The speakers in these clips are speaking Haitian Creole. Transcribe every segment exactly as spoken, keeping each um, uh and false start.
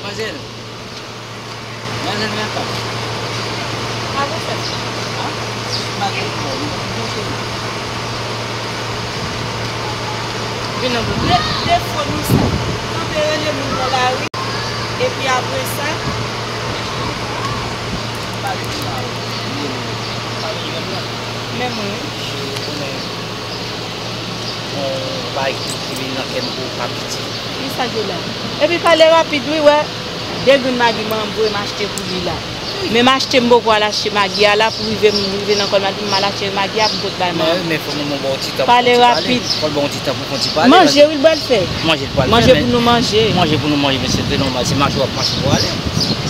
Manzèl, manzèl, men pa. Sa pou fè? Ha? Bagay pou mwen, mwen cheri. Vin nan bouda. Defo nou sa. Kanpe rele moun nan lari. Epi apre sa, pa vin nan lari. Vin nan lari. Men mwen. Cheri, ou konnen. Yon bagay ki, ki vin nan kè m pou ou pa piti. Kisa k ye la? Epi pale rapid wi, wè. De grenn magi manman m voye m achte pou li la. Men m achte, m poko al achte magi a la pou rive m rive nan kòl magi, m al achte magi a pou m pot bay manman m. Men, men fò manman w ba w ti tan pou kontinye pale. Pale rapid. Fò l ba w ti tan pou kontinye pale. Manje wi l pral fè. Manje l pral fè, men manje pou nou manje. Manje pou nou manje, men se te nòmal, se mache w ap mache pou ale.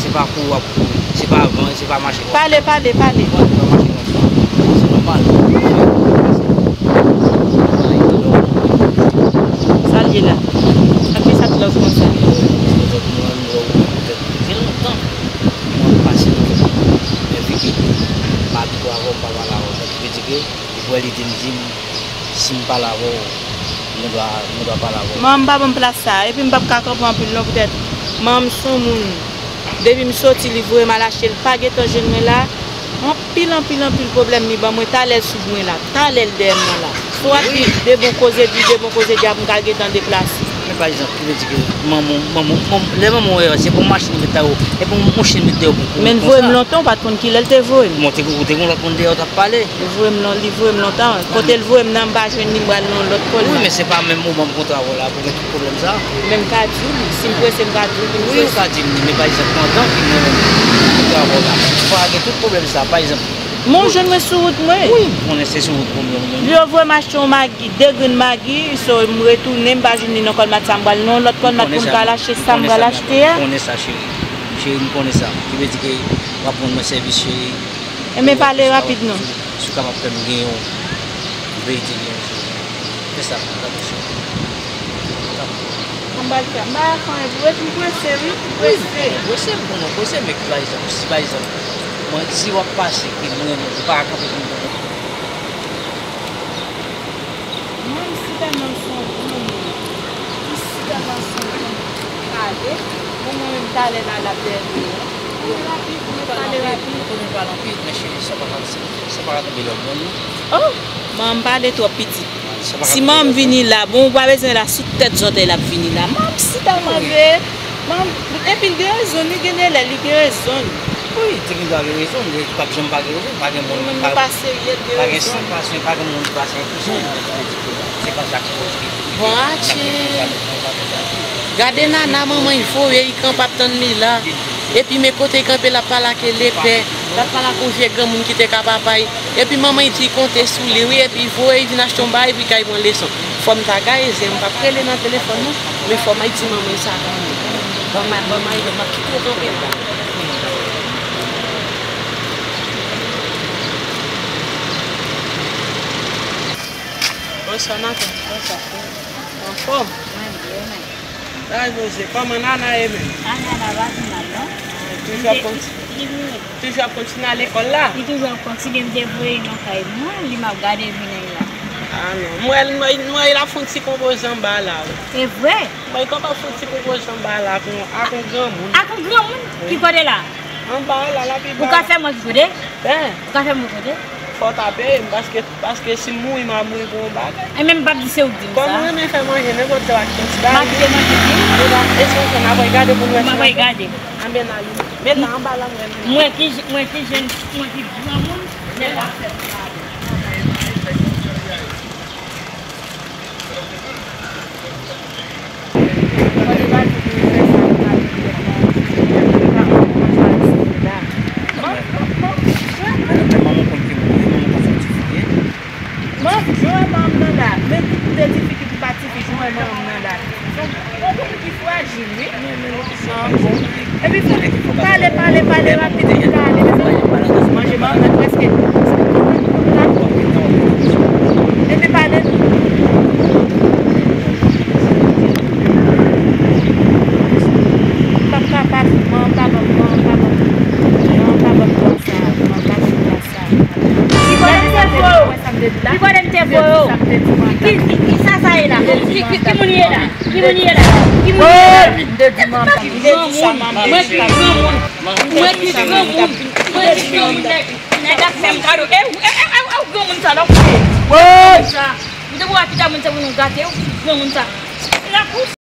Se pa kouri w ap kouri. Se pa van, se pa mache w ap. Pale, pale, pale. Pale, pale, mache w ap pran. Se nòmal. Sa l ye la? Ak kisa k love konsa? Gen lontan mwen pase nan men Vicky, m abitye avè w, m pa pale avè w. Donk, vle di ke li pran lide m di m, si m pale avè w, mwen dwa, mwen dwa pale avè w. Manman m pa ban m plas sa a, epi m p ap ka kanpe anpil non, poutèt manman m se yon moun, depi m soti, li voye m al achte, li pa gentan jwenn mwen la. Anpil, anpil, anpil pwoblèm li ban mwen. Talè l sou mwen la, talè l dèyè mwen la. Fò w ap di de bon koze, di de bon koze, di ap m ka gentan deplase. Men pa egzanp, ki vle di ke manman w, manman w, manm-, lè manman w, se pou machin li met dèyè w, e pou yon chen li met dèyè w pou kouri konsa. Men l voye m lontan, ou pa t konn kilè l te voye m. Bon, te, ou te gen lòt moun dèyè w t ap pale. Li voye m lon-, li voye m lontan. Kote l voye m nan, m pa jwenn li, m pral nan yon lòt kòl la. Wi, men se pa menm moman m kontre avè w la pou gen tout pwoblèm sa. Men m ka di w li, si m prese, m ka di w li, m prese. Wi, ou ka di m li, men pa egzanp, pandan ke mwen menm m kontre avè w la, ou pa gen tout pwoblèm sa. Pa egzanp, men w jwenn mwen sou wout mwen. Wi, m konnen se sou wout mwen, mwen, mwen. Li voye m achte yon magi, de grenn magi, so m retounen, m pa jwenn li nan kòlmat sa, m pral nan yon lòt kòlmat pou m ka al achte sa m pral achte a. M konnen sa, cheri. Cheri, m konnen sa. Ki vle di ke w ap rann mwen sèvis, cheri. Enben pale rapid non. Si w kapab fè m gen yon verite, gen yon. Fè sa pou mwen, dakò, cheri. Dakò. Anba l fè. M pa fè anyen pou ou, epi m prese, wi. M prese. Wi, prese, m konnen w prese, men ki pa egzanp, si pa egzanp, mwen, si w ap pase, ke mwen renmen w, ou pa ka kanpe pou m pran. Mwen, m si tèlman m se yon granmoun, m si tèlman m se yon granmoun pale, bon, mwen menm talè la, l ap dèyè deyò. Pale rapid, mwen pale rapid. Ou konnen pale anpil, men cheri, sa pa ka, sa pa ka tonbe lòt bò, non. Oh, manman m pale twòp pitit. Si manman m vini la, bon, ou pa bezwen la, sou tèt zòtèy l ap vini la. Manman m si tèlman veye. Manman m, epi l gen rezon, li gen de lè, li gen rezon. Wi, li te gen dwa gen rezon, li p ap janm pa gen rezon. Pa gen moun ki pa, pa gen san pasyon, pa gen moun ki pa san kouzen. Se konsa ki. Bon, atchè. Gade Nana, manman, li voye, li kanpe ap tann li la. Epi men kote l kanpe, l ap pale ak lepè, l ap pale ak yon vye granmoun ki te ka papa l. Epi manman l di l konte sou li, wi, epi voye l vin achte yon bagay pou l ka pran leson. Fò m ta gaye zen, m p ap rele nan telefòn non, men fò m al di manman l sa kanmenm. Ban m, ban m al, m ap kite w kanpe la. Bonswa, Nathan. Bonswa, cheri. Anfòm? Mwen byen, men. Bagay poze, kòman Nana ye menm? A, Nana pa pi mal, non. Toujou ap konti-, toujou ap kontinye al lekòl la? Li toujou ap kontinye, m te voye l nan kay mwen, li m ap gade vini la. A non, m wè l, m wè, m wè l ap fè yon ti konpoze anba la, wi. E vre? M wè l konn ap fè yon ti konpoze anba la ak yon, ak yon granmoun. Ak yon granmoun? Wi. Ki kote la? Anba la, l ap pi ba. Ou ka fè m wè ki kote? Ben. Ou ka fè m wè kote? Fò w ta peye m, paske, paske si m mouri, m a mouri pou yon bagay. E men m p ap di se ou k di m sa. Kòm ou renmen fè manje, nenpòt lè w achte yon ti bagay. M a kite manje, wi. E la, espesyal, n a pral gade pou n wè si. M a pral gade. Anben n ale. Men la, anba la, m wè nou. Mwen ki, mwen ki jèn, mwen ki granmoun, men l ap fè m sa. Manman konn ke moun wi, manman konn se yon ti fi l ye. Manman, jan w wè manman m nan la, menm ki pou te tifi, ki pou pa tifi, jan w wè manman m nan la. Se yon, yon moun ki frajil, wi. Epi fò pale, pale, pale rapid pou pale. Manje manman prèske. Epi pale. M p ap kapab, manman pa ban m, manman pa ban m, manman pa ban m dwa sa, manman pa ban m dwa sa. Ki kote m sot? Ki kote m te voye w? Ki, ki, ki sa sa ye la? Ki, ki, ki moun ye la? Ki moun ye la? Ki moun ye la? Granmoun, mwen ki granmoun, mwen ki granmoun, mwen ki granmoun, nèg, nèg ap fè m kado. E, e, e, e, e, granmoun sa la, w koute. Granmoun sa. M te pou wè pita moun se pou nou gate, w granmoun sa. Nèg ou